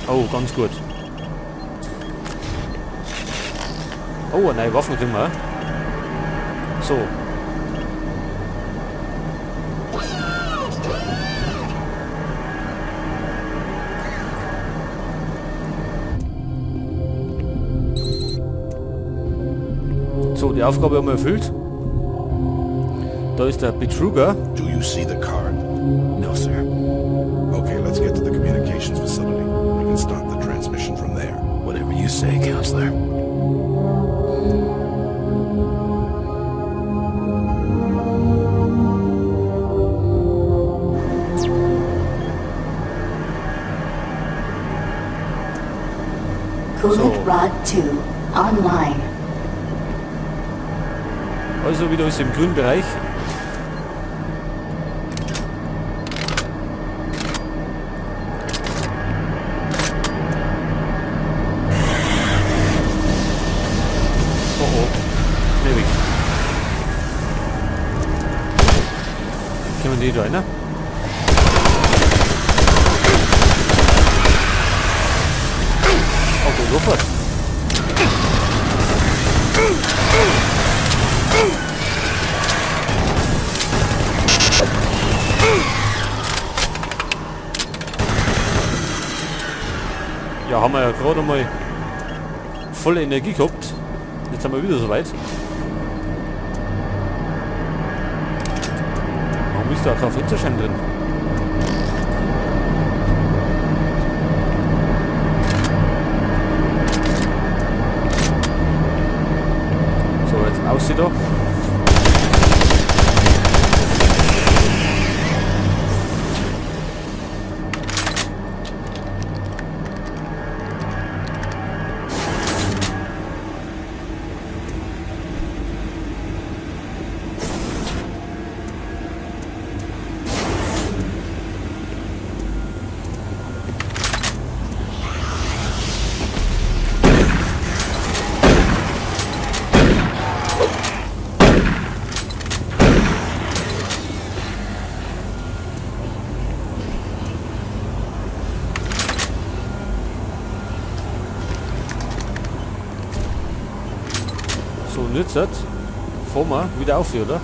Oh, ganz gut. Oh, neue Waffen kriegen wir. So. So, die Aufgabe haben wir erfüllt. Da ist der Betrüger. Do you see the card? No, sir. Okay, let's get to the communications facility. We can stop the transmission from there. Whatever you say, Counselor. Coolant Rod 2 online. Also wieder ist im grünen Bereich. Oh oh. Schnell weg. Können wir die da rein? Oh, sofort. Ja, haben wir ja gerade mal volle Energie gehabt. Jetzt sind wir wieder soweit. Warum ist da kein Fensterscheiben drin? So, jetzt aussieht da. So, und jetzt fahren wir wieder auf, oder?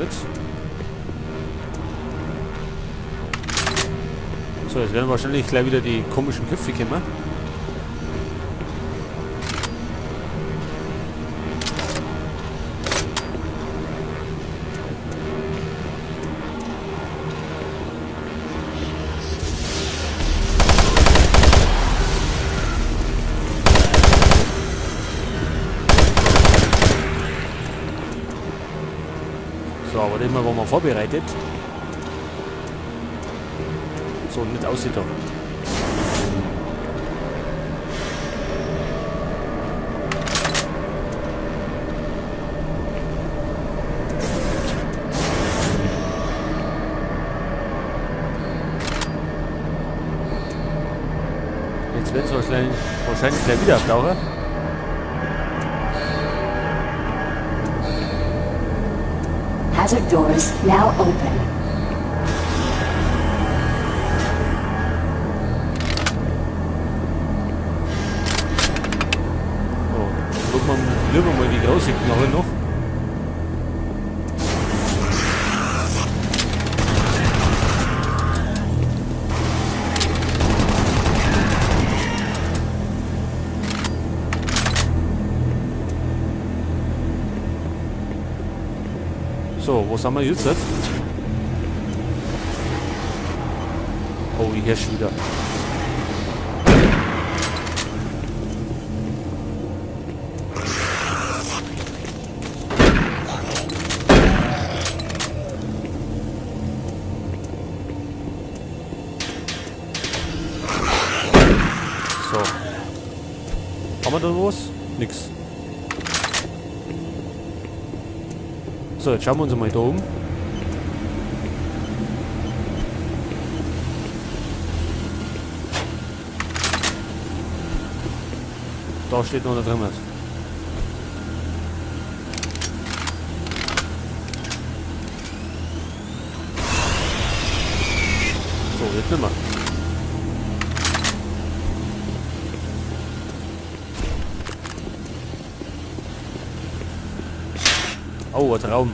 Jetzt. So, jetzt werden wahrscheinlich gleich wieder die komischen Köpfe kommen. So, aber immer waren wir vorbereitet. So, nicht aussieht da. Jetzt werden sie wahrscheinlich gleich wieder auftauchen. Hazard doors now open. Oh, gucken wir lieber mal die große Knarre noch. So, wo sind wir jetzt? Oh, hier schon wieder. da was? Nix. So, jetzt schauen wir uns mal da um. Da steht noch der drin. So, jetzt nicht mehr. Oh, ein Traum.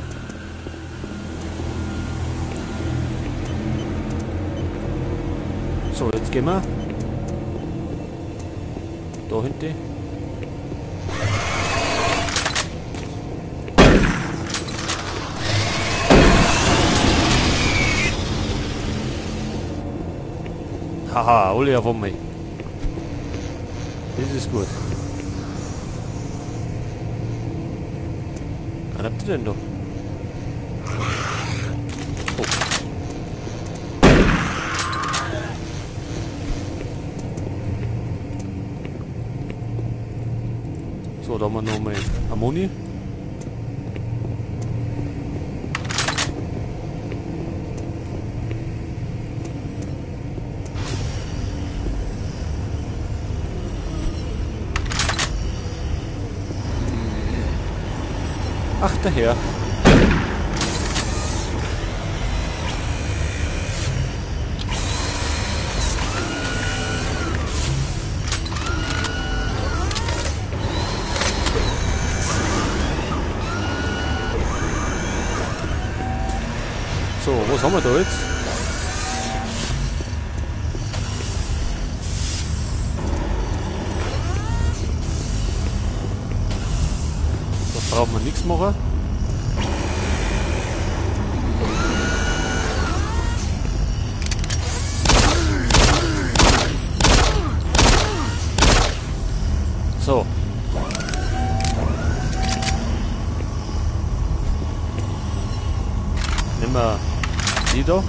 So, jetzt gehen wir da hinten. Haha, alle auf einmal. Das ist gut. Was habt ihr denn da? Oh. So, da haben wir nochmal Ammoni. Ach, daher. So, was haben wir da jetzt? Da braucht man nichts machen. So. Nehmen wir die da.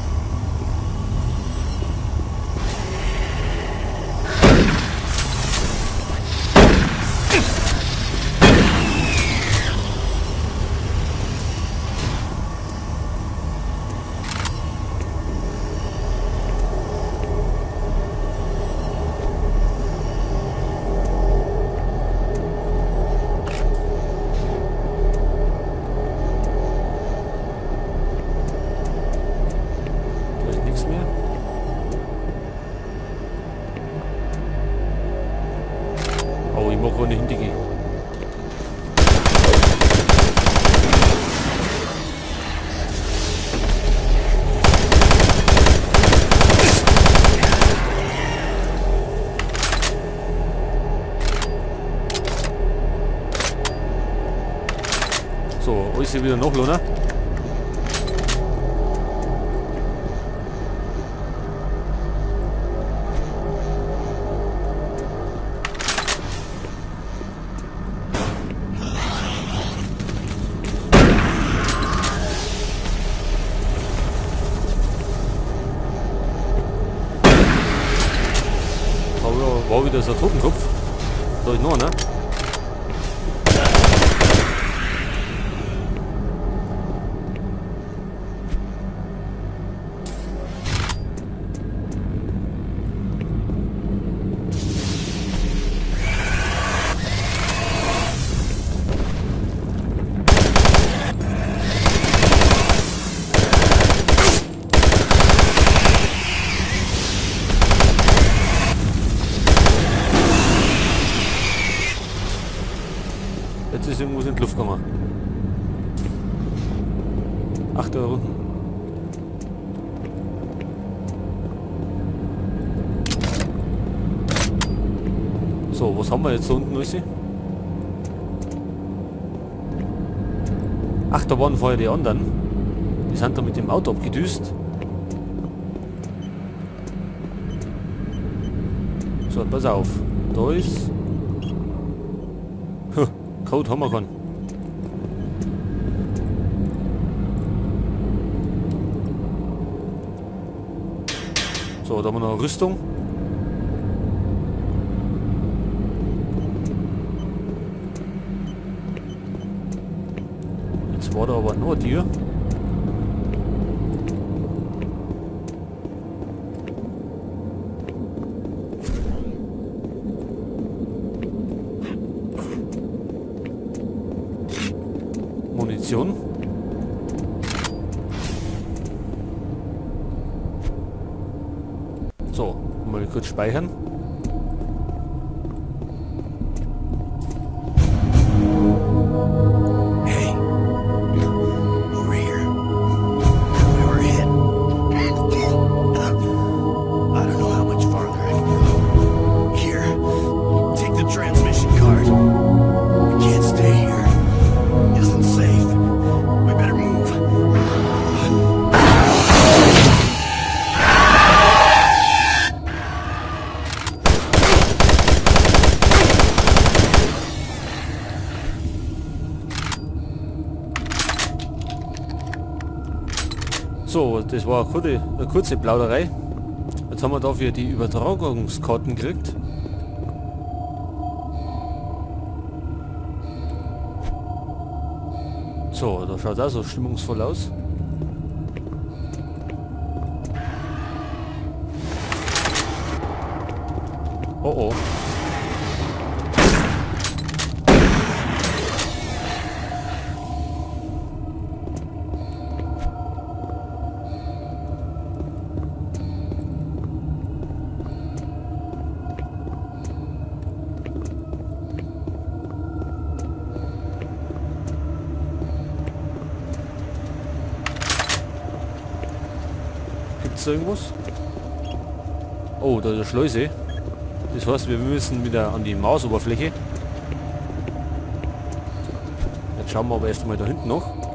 So, alles wieder noch, oder? War wieder so ein Totenkopf. Da ist noch einer. Jetzt ist irgendwas in die Luft gegangen. Ach, da unten. So, was haben wir jetzt da unten, alles? Ach, da waren vorher die anderen. Die sind da mit dem Auto abgedüst. So, pass auf. Da ist... Code haben wir keinen. So, da haben wir noch eine Rüstung. Jetzt war da aber noch ein Tier. Munition. So, mal kurz speichern. Hey. Over here. We were hit. I don't know how much farther I can go. Here. Take the transmission card. We can't stay here. Isn't safe. We better move. So, das war eine kurze Plauderei. Jetzt haben wir dafür die Übertragungskarten gekriegt. So, da schaut auch so stimmungsvoll aus. Oh oh. Gibt's da irgendwas? Oh, da ist eine Schleuse. Das heißt, wir müssen wieder an die Marsoberfläche. Jetzt schauen wir aber erstmal da hinten noch.